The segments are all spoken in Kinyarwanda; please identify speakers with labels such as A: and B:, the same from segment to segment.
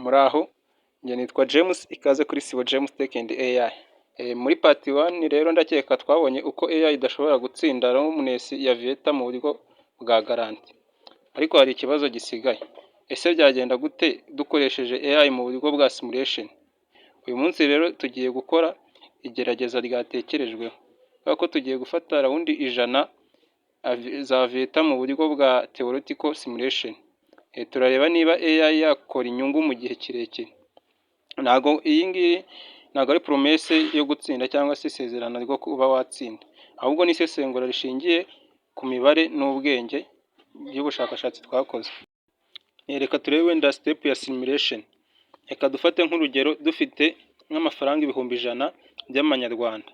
A: Muraho, njye nitwa James, ikaze kuri Sibo James Tech and AI. Muri part 1 rero ndakeka twabonye uko AI idashobora gutsinda randomness ya Aviator mu buryo bwa guarantee. Ariko hari ikibazo gisigaye. Ese byagenda gute dukoresheje AI mu buryo bwa simulation? Uyu munsi rero tugiye gukora igerageza ryatekerejweho. Kubera ko tugiye gufata round 100 za Aviator mu buryo bwa theoretical simulation. Turareba niba AI yakora inyungu mu gihe kirekire. Ntago iyi ngiyi ntabwo ari promesse yo gutsinda cyangwa se isezerano ryo kuba watsinda, ahubwo ni isesengura rishingiye ku mibare n'ubwenge by'ubushakashatsi twakoze. Reka turebe wenda step ya simulation. Reka dufate nk'urugero dufite nk'amafaranga 100,000 by'amanyarwanda.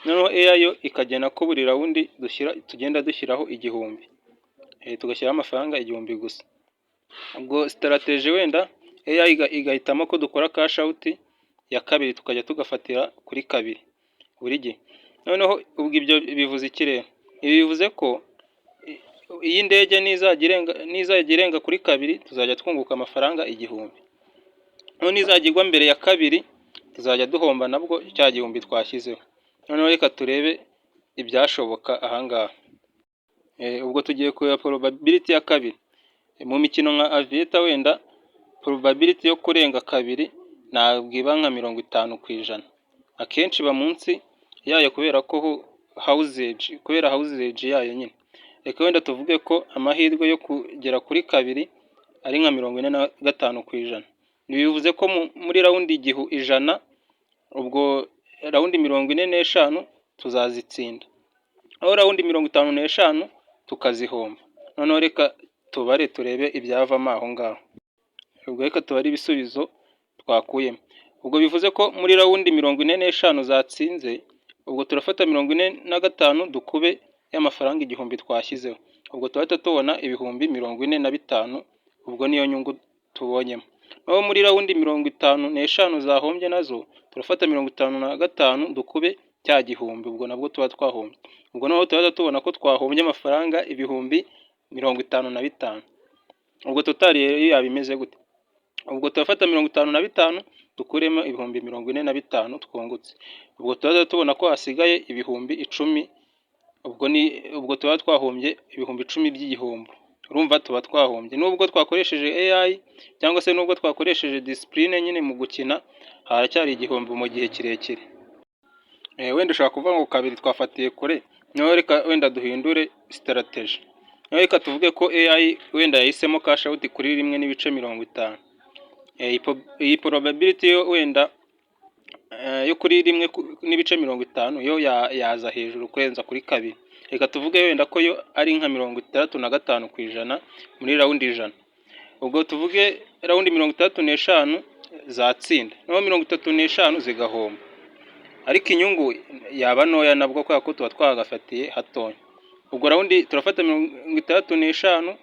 A: Noneho AI yo ikagena ko buri round dushyira tugenda dushyiraho 1000. Tugashyiraho amafaranga 1000 gusa. Ubwo strategy wenda AI igahitamo ko dukora cash out ya kabiri, tukajya tugafatira kuri kabiri buri gihe. Noneho ubwo ibyo bivuze iki rero? Ibi bivuze ko iyi ndege nizajya irenga kuri kabiri, tuzajya twunguka amafaranga 1000. Noneho nizajya igwa mbere ya kabiri, tuzajya duhomba nabwo cya gihumbi twashyizeho. Noneho reka turebe ibyashoboka aha ngaha. Ubwo tugiye kureba probability ya kabiri. Mu mikino nka Aviator, wenda probability yo kurenga kabiri ntabwo iba nka 50%. Akenshi iba munsi yayo kubera ko house edge, kubera house edge yayo nyine. Reka wenda tuvuge ko amahirwe yo kugera kuri kabiri ari nka 45%. Ibi bivuze ko muri round 100, ubwo round 45 tuzazitsinda. Aho round 55 tukazihomba. Noneho reka tubare turebe ibyavamo aho ngaho. Ubwo reka tubare ibisubizo twakuyemo. Ubwo bivuze ko muri round 45 zatsinze, ubwo turafata 45 dukube y'amafaranga 1000 twashyizeho. Ubwo turahita tubona 45,000, ubwo niyo nyungu tubonyemo. Naho muri round 55 zahombye nazo, turafata 55 dukube cya gihumbi, ubwo nabwo tuba twahombye. Ubwo noneho turahita tubona ko twahombye amafaranga 55,000. Ubwo total rero yaba imeze gute? Ubwo turafata 55 dukuremo 45,000 twungutse. Ubwo turahita tubona ko hasigaye 10,000, ubwo ni ubwo tuba twahombye 10,000 by'igihombo. Urumva tuba twahombye. Nubwo twakoresheje AI cyangwa se nubwo twakoresheje discipline nyine mu gukina, haracyari igihombo mu gihe kirekire. Wenda ushobora kuvuga ngo kabiri twafatiye kure, noneho reka wenda duhindure strategy. Noneho reka tuvuge ko AI wenda yahisemo cash out kuri 1.50. Iyi probability yo wenda yo kuri 1.50 yo yaza hejuru kurenza kuri kabiri. Reka tuvuge wenda ko yo ari nka 65% muri round 100. Ubwo tuvuge round 65 zatsinda, noneho 35 zigahomba. Ariko inyungu yaba ntoya nabwo kubera ko tuba twagafatiye hatoya. Ubwo round turafata 65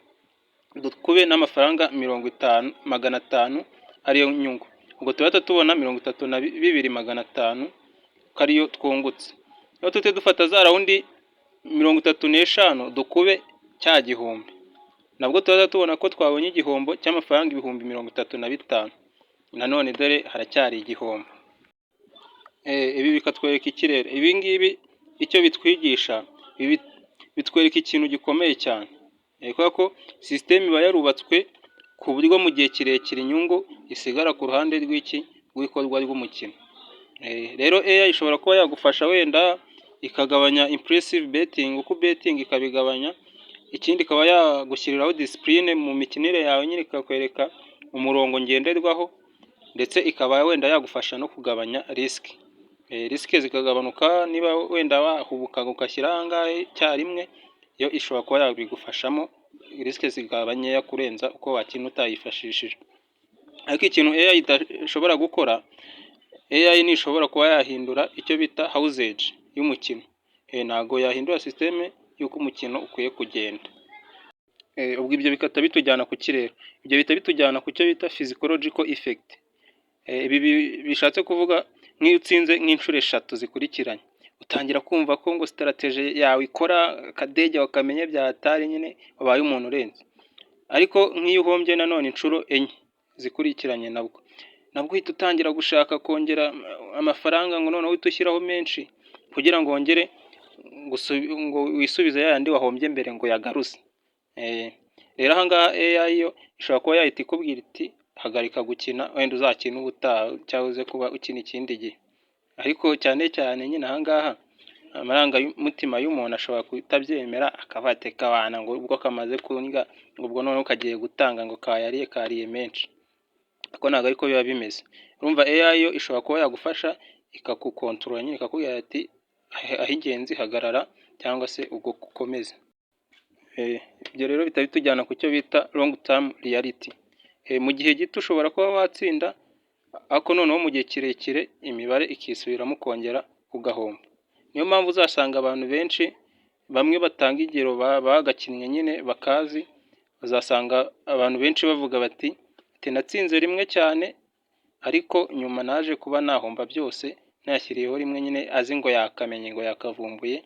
A: dukube n'amafaranga 50 500 ariyo nyungu. Ubwo turahita tubona 32,500 ko ariyo twungutse. Noneho tuhite dufata za round 35 dukube cya gihumbi. Nabwo turahita tubona ko twabonye igihombo cy'amafaranga 35,000. Nanone dore haracyari igihombo. Ibi bikatwereka iki rero? Ibi ngibi icyo bitwigisha, ibi bitwereka ikintu gikomeye cyane. Kubera ko system iba yarubatswe ku buryo mu gihe kirekire inyungu isigara ku ruhande rw'iki? Rw'ikorwa ry'umukino. Rero AI ishobora kuba yagufasha, wenda ikagabanya impulsive betting, uko ubetinga ikabigabanya, ikindi ikaba yagushyiriraho discipline mu mikinire yawe nyine, ikakwereka umurongo ngenderwaho, ndetse ikaba wenda yagufasha no kugabanya risk. Risk zikagabanuka niba wenda wahubukaga ugashyiraho angahe icyarimwe, yo ishobora kuba yabigufashamo, risk zikaba nkeya kurenza uko wakina utayifashishije. Ariko ikintu AI idashobora gukora, AI ntishobora kuba yahindura icyo bita house edge y'umukino. Ntabwo yahindura system y'uko umukino ukwiye kugenda. Ubwo ibyo bigahita bitujyana ku ki rero? Ibyo bihita bitujyana ku cyo bita psychological effect. Ibi bishatse kuvuga nk'iyo utsinze nk'inshuro eshatu zikurikiranye, utangira kumva ko ngo strategy yawe ikora, akadege wakamenye bya hatari nyine, wabaye umuntu urenze. Ariko nk'iyo uhombye nanone inshuro enye zikurikiranye, nabwo uhita utangira gushaka kongera amafaranga, ngo noneho uhite ushyiraho menshi kugira ngo wongere ngo wisubize ya yandi wahombye mbere ngo yagaruze. Rero aha ngaha AI yo ishobora kuba yahita ikubwira iti: "Hagarika gukina, wenda uzakine ubutaha cyangwa uze kuba ukina ikindi gihe." Ariko cyane cyane nyine aha ngaha amarangamutima y'umuntu ashobora kutabyemera, akavuga ati: "Kabana ngo ubwo kamaze kundya, ubwo noneho kagiye gutanga ngo kayariye, kariye menshi." Ariko ntabwo ariko biba bimeze. Urumva AI yo ishobora kuba yagufasha, ikagukontorora nyine, ikakubwira ati: "Ah'ingenzi hagarara cyangwa se ubwo ukomeze." Ibyo rero bihita bitujyana ku cyo bita long term reality. Mu gihe gito ushobora kuba watsinda, ariko noneho mu gihe kirekire imibare ikisubiramo, ukongera ugahomba. Niyo mpamvu uzasanga abantu benshi, bamwe batanga ingero bagakinnye nyine bakazi, uzasanga abantu benshi bavuga bati: "Natsinze rimwe cyane, ariko nyuma naje kuba nahomba byose nayashyiriyeho rimwe." Nyine azi ngo yakamenye, ngo yakavumbuye,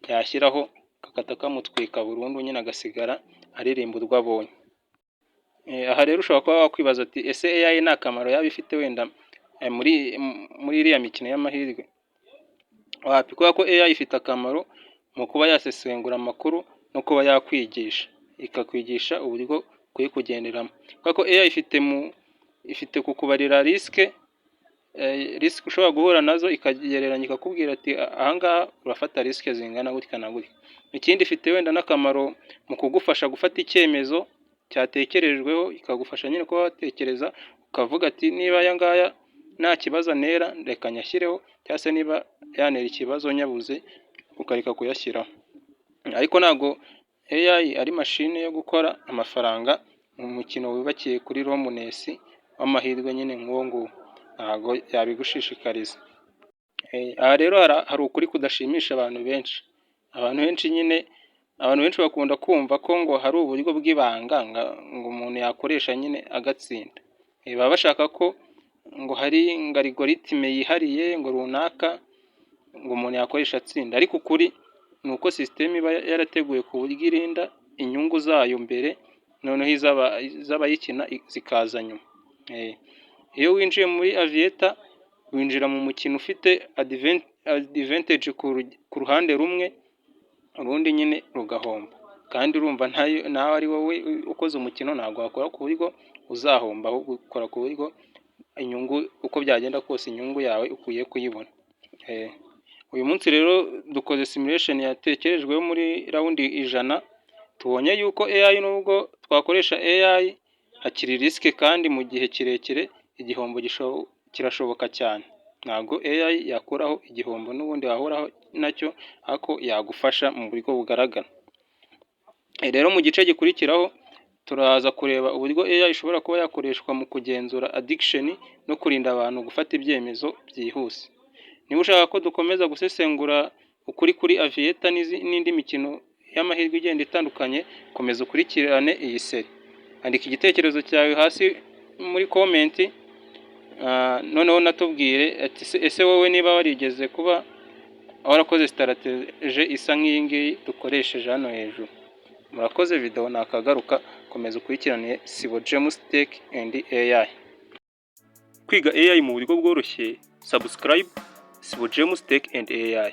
A: yashyiraho kakata kamutwika burundu nyine, agasigara aririmba urwo abonye. Aha rero ushobora kuba wakwibaza ati: "Ese AI nta kamaro yaba ifite wenda muri iriya mikino y'amahirwe?" Wapi, kubera ko AI ifite akamaro mu kuba yasesengura amakuru no kuba yakwigisha, ikakwigisha uburyo ukwiye kugenderamo. Kubera ko AI ifite kukubarira risk ushobora guhura nazo, ikagereranya, ikakubwira ati: "Aha ngaha urafata risk zingana gutya na gutya." Ikindi, ifite wenda n'akamaro mu kugufasha gufata icyemezo cyatekerejweho, ikagufasha nyine kuba watekereza ukavuga ati: "Niba aya ngaya nta kibazo antera, reka nyashyireho, cyangwa se niba yantera ikibazo nyabuze", ukareka kuyashyiraho. Ariko ntabwo AI ari mashini yo gukora amafaranga mu mukino wubakiye kuri randomness w'amahirwe nyine nk'uwo nguwo, ntabwo yabigushishikariza. Aha rero hari ukuri kudashimisha abantu benshi. Abantu benshi nyine, abantu benshi bakunda kumva ko ngo hari uburyo bw'ibanga ngo umuntu yakoresha nyine agatsinda. Baba bashaka ko ngo hari ngo algorithm yihariye ngo runaka ngo umuntu yakoresha atsinda, ariko ukuri ni uko system iba yarateguye ku buryo irinda inyungu zayo mbere, noneho iz'abayikina zikaza nyuma. Iyo winjiye muri Aviator, winjira mu mukino ufite advantage ku ruhande rumwe, urundi nyine rugahomba. Kandi urumva nawe ari wowe ukoze umukino, ntabwo wakora ku buryo uzahomba, ahubwo ukora ku buryo inyungu, uko byagenda kose, inyungu yawe ukwiye kuyibona. Uyu munsi rero dukoze simulation yatekerejweho muri round 100, tubonye yuko AI, nubwo twakoresha AI, hakiri risk, kandi mu gihe kirekire igihombo kirashoboka cyane. Ntabwo AI yakuraho igihombo n'ubundi wahoraho nacyo, ariko yagufasha mu buryo bugaragara. Rero mu gice gikurikiraho turaza kureba uburyo AI ishobora kuba yakoreshwa mu kugenzura addiction no kurinda abantu gufata ibyemezo byihuse. Niba ushaka ko dukomeza gusesengura ukuri kuri Aviator n'indi mikino y'amahirwe igenda itandukanye, komeza ukurikirane iyi série. Andika igitekerezo cyawe hasi muri comment, noneho unatubwire ati: "Ese wowe niba warigeze kuba warakoze strategy isa nk'iyi ngiyi dukoresheje hano hejuru?" Murakoze, video nakagaruka, komeza ukurikirane Sibo James Tech and AI. Kwiga AI mu buryo bworoshye, subscribe Sibo James Tech and AI.